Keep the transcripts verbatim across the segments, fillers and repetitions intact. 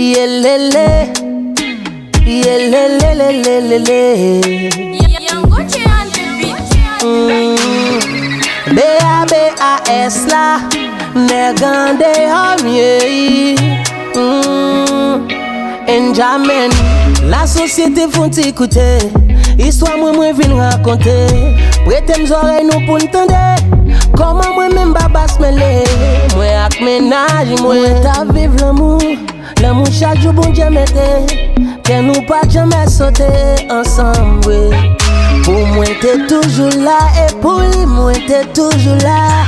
Yelele, yelelelelelele. Young Gucci on the beat. Mm. B A B A S la, nèg andeyò m ye. Mm. Enjamin, lasosyete fon ti koute. Istwa mwen, mwen vin rakonte. Prete m zòrèy nou pou n tande. Kòman mwen menm Babas mele. Mwen ak mennaj mwen, mwen t ap viv lanmou. Lanmou chak jou Bondye mete, kè nou pa t janmè sote ansanm vre. Pou mwen te toujou la, e pou li mwen te toujou la.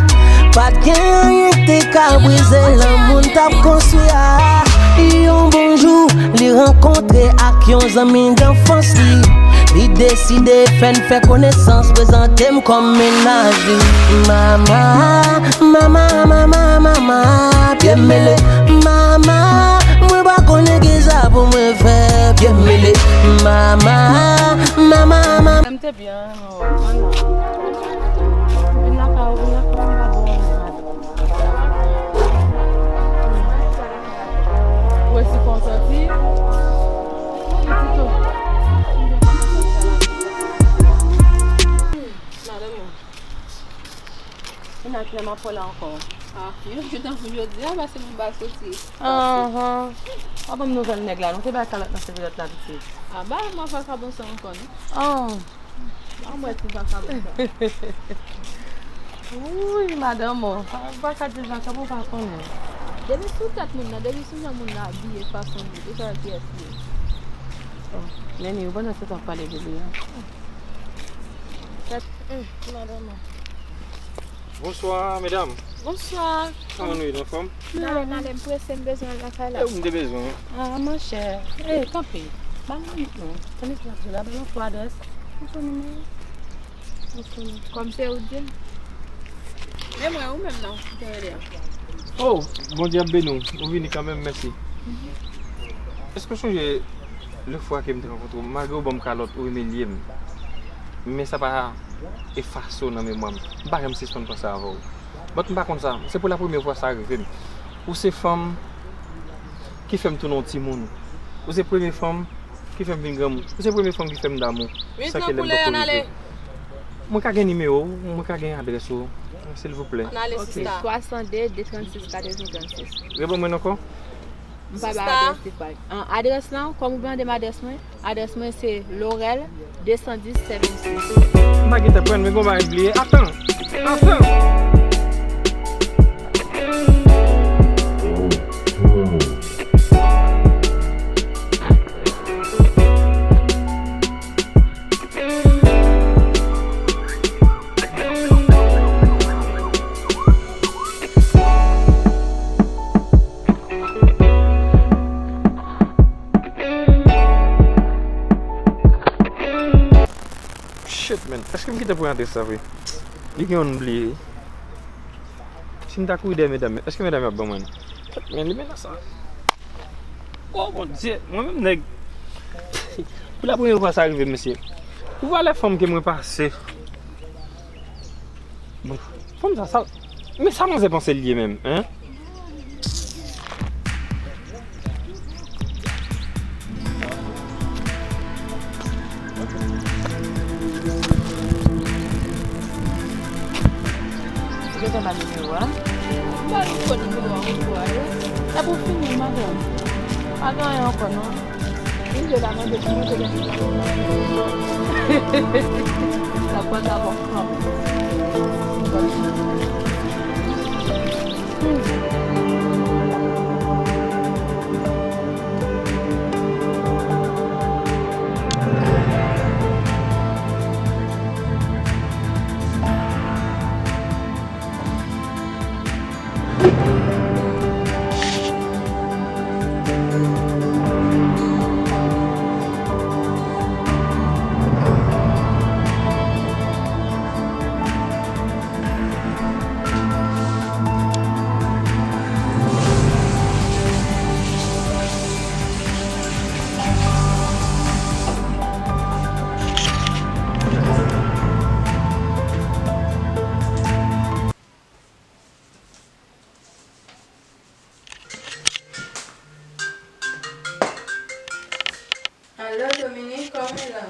Pa t gen anyen k te ka brize lanmou n t ap konstwi a. Yon bon jou, li rankontre ak yon zanmi danfans li. Li deside fè n fè konesans, prezante m kòm mennaj li. Mama, mama, mama, mama, pye m mele. Mama, mwen pa konnen kisa pou mwen fè, pye m mele. Mama, mama, mama. M te byen, non, non. Vin lakay ou, vin lakay ou, m pa bon, non. Ou resi fè w sòti. Pitit ou. Madanm mwen. Kounya kilè m ap wè la ankò. Ah, yon jou tankou jodi a, paske m pa soti. Anhan. W ap ban m nouvèl nèg la, non, te bay kalòt nan sevyèt la, pitit. Ah, ba mwen vakabon sa ankò, non? Oh. Ba mwen ti vakabon sa. Wouy, madanm, oh. Pa, pa ka di vakabon, pa konnen. Depi sou tèt moun nan, depi sou jan moun nan abiye, fason li, ou sav kiyès li ye. Oh, Neni, ou pandan se tan ap pale de li a. Tèt, mm, madanm. Bonswa, medam. Bonswa. Kòman nou ye, nou anfòm? N ale, n ale, m prese, m bezwen al lakay la. E ou m te bezwen, wi. Ah, monchè. E, kanpe. Ba m minit non. Tande sa m ap di w la, ba m yon fwa adrès. Ou konnen mwen. Ou konnen. Kòm se ou di m. Men mwen, ou menm non, ou te rele a. Oh, Bondye ap beni w. Ou vini kanmenm, mèsi. Èske w sonje lefwa ke m te rankontre w, malgre w ban m kalòt, ou imilye m. Men sa pa efase w nan memwa m. M pa janm sispann panse avè w. But m pa konn sa. Se pou la premyè fwa sa rive m. Ou se fanm ki fè m tounen yon timoun. Ou se premye fanm ki fè m vin granmoun. Ou se premye fanm ki fè m damou. San ke lè m poko rive. Mwen ka gen nimewo w, mwen ka gen adrès ou, silvouplè. Annale, sista. Swasannde, de trannsis, katreven, trannsis. Reponn mwen ankò. M pa bay adrès li pa. An, adrès lan, kòm ou mande m adrès mwen, adrès mwen se Laurel, de san dis, sèt vennsis. M pa gentan pran, men gon bagay m bliye. Atann! Atann! Shit, man. Èske m kite pou rantre sa vre? Li gen yon m bliye. Si m ta kouri dèyè medam yo, èske medam yo ap ban mwen? Shit, man, li menasan. Oh, Bondye, mwen menm nèg. Pou la premye fwa sa rive m, mesye. Pou valè fanm ke mwen pase. Bon, fanm sa, sa, men sa manzè panse l ye menm, en? Ou gentan ba nimewo a? M pa gen fo nimewo a ankò, ale. Epi w fini, madanm. Pa gen anyen ankò, non. Vin jwe la, mande pou mwen te gen. Sa pa ta bon. Dominique, kòman w ye la?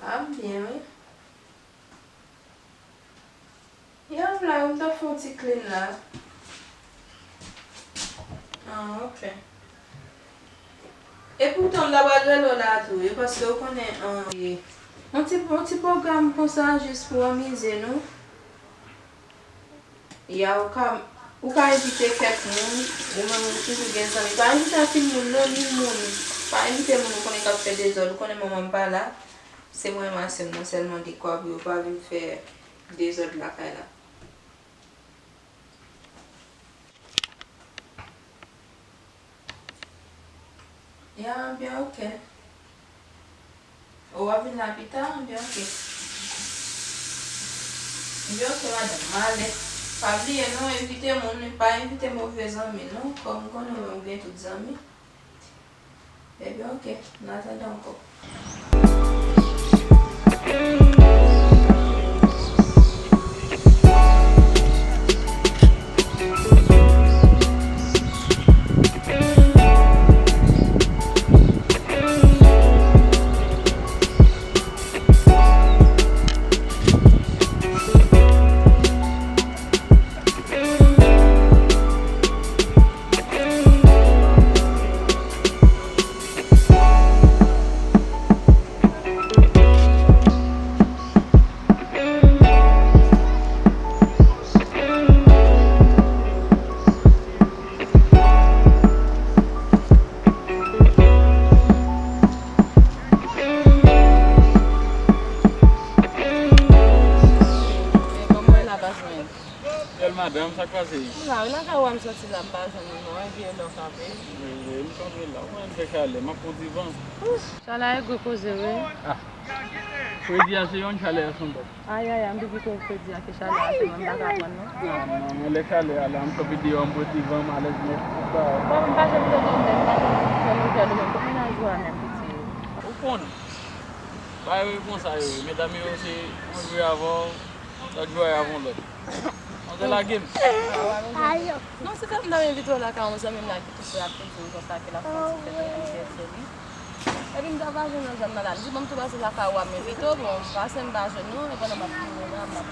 A, m byen, wi. Ya, m la, m t ap fè yon ti clean la. Ah, ok. E poutan, m ta pral rele w la tou, wi, paske w konnen, ah, e, yon ti, yon ti pwogram konsa, jis pou anmize nou. Ya, ou ka, ou ka envite kèk moun, ou menm ou toujou gen zanmi. Pa envite anpil moun, non, ni moun. Pa envite moun ou konnen k ap fè dezòd. Ou konnen manman m pa la. Se mwen, Masen m nan sèlman dekwa pou yo pa vin fè dezòd lakay la. Ya, byen, ok. Ou w ap vin la pita? Byen, ok. Byen, ok, madanm. M ale. Pa bliye, non, envite moun, pa envite move zanmi, non. Kòm m konnen ou menm ou gen tout zanmi. Ebyen, ok, n a tande ankò. Kòman w la, pa jwenn? Bèl madanm, sa k pase? M la, wi, lakay ou a m soti la, m pa jwenn ou non, epi e lè w kanpe. Wi, wi, m kanpe la, ou konnen m fè chalè, m ap pran ti van. Chalè a e gwo koze, wi. Ah. Fredi a se yonn, chalè a se yon lòt. Ayayay, m pi pito fredi a ke chalè a, se mwen m pa ka pran non. Non, non, non, lè chalè a la, m kanpe deyò, m pran ti van, m alèz nèt, tout bagay. Bon, m pa janm tande w menm, m pa janm fè nouvèl ou menm, kot mennaj ou a menm, piti? Ou konn. Bagay yo konsa yo ye. Medam yo se yon jwe avè w, lòt jwe avè yon lòt. Manzè lage m. Non, se fèt m t ap envite w lakay yon zanmi m la ki tou pre ap di m konsa ke l ap fè yon ti fèt anivèsè li. Epi m ta pa jwenn nan zòn nan la. M di, bon, m tou pase lakay ou a m envite w. Bon, m pase m pa jwenn ou. E pandan m ap tounen la, m ap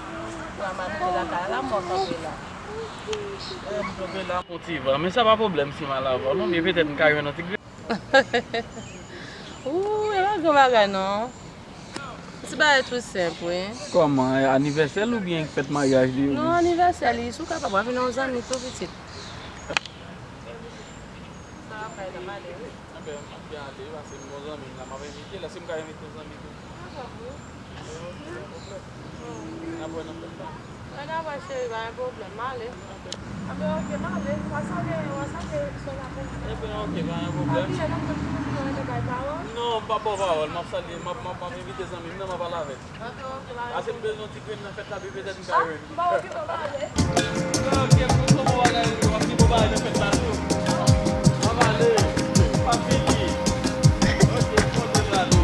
pran manniche lakay la, m wè w kanpe la. E m kanpe la, m pran ti van. Men sa pa pwoblèm si m al avè w non, men petèt m ka jwenn yon ti grenn. Ooh, e pa gran bagay non. Ti bagay tou senp, wi. Kòman, anivèsè l oubyen fèt maryaj li? Non, anivèsè li, si w kapab, w a vin yon zanmi tou pitit. Sa va bay la, m ale, wi. Anben, m ap byen ale, paske m gon zanmi m la, m ap envite l, èske m ka envite yon zanmi tou? N ap wè nan fèt la. Ann avè cheri, pa gen pwoblèm, m ale. Anben, ok, m ale. W a salye, w a salye sè la pou mwen. Ebyen, ok, pa gen pwoblèm. Pa bliye non, m te di w mwen renmen bay pawòl. Non, m p ap ba w pawòl, m ap salye, m ap, m ap, m ap envite zanmi m nan, m ap pale avè l. Ok, ok, m ale. Pase m bezwen yon ti grenn nan fèt la, epi petèt m ka jwenn. Ah, m pa okipe w, m ale. Ok, m konn bon bagay, w ap gen bon bagay nan fèt la tou. M ap ale, m ap vini. Ok, m konn fèt la tou.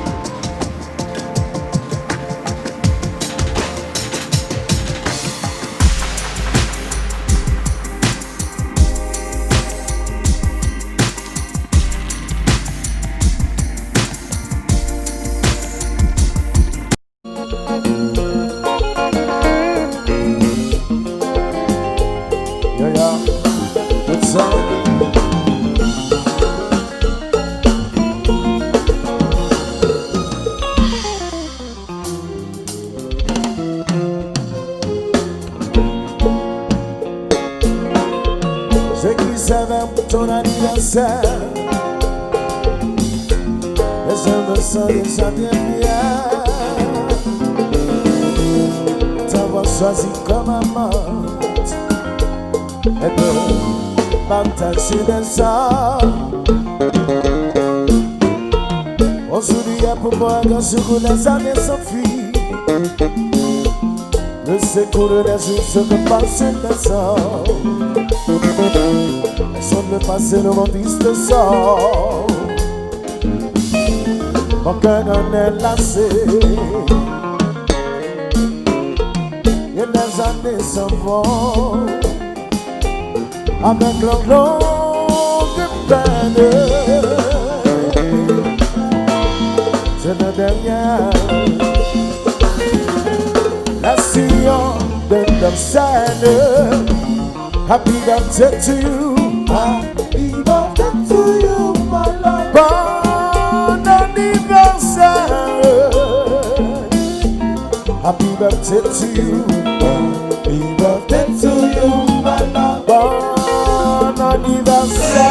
Yo, yo, tout sa. Je qui savais ton anniversaire. Les hommes sont déjà bien fiers. T'avoir choisi comme amante. Et de partager des heures. Aujourd'hui, il y a pour moi un grand jour où les années s'enfuient. Le secours de la jour se repasse sur les hommes. Personne ne passe le monde triste sort. Mon cœur en est lassé. Et les années s'en vont avec leurs longues peines. Nan dènyè. Let's see you, the, the side. Happy birthday to you. Happy birthday to you, my love. Bon anivèsè. Happy birthday to you. Happy birthday to you, my love. Bon anivèsè.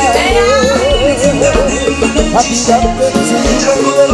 Happy birthday to you.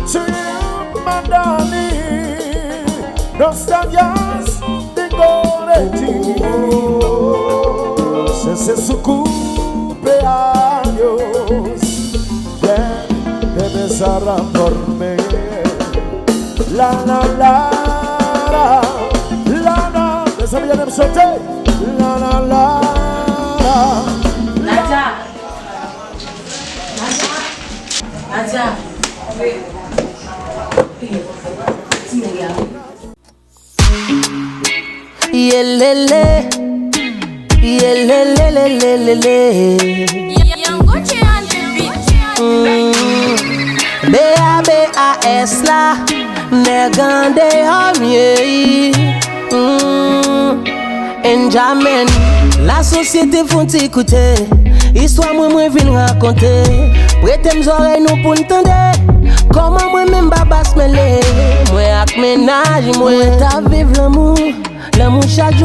To you, my darling, nostalgias de Goretti. Se, se su cumpleaños. Ven, te besará por mí. La, la, la, la, la, la. Mezanmi, anem sote. La, la, la, la, la. Nadia. Nadia. Nadia. Ti nèg la. Yelele. Yelelelelele. Young Gucci on the beat. Mm. B A B A S la, nèg andeyò m ye. Mm. Benjamin, lasosyete fon ti koute. Istwa mwen, mwen vin rakonte. Prete m zòrèy nou pou n tande. Kòman mwen menm Babas mele. Mwen ak mennaj mwen, mwen t ap viv lanmou. Lanmou chak jou.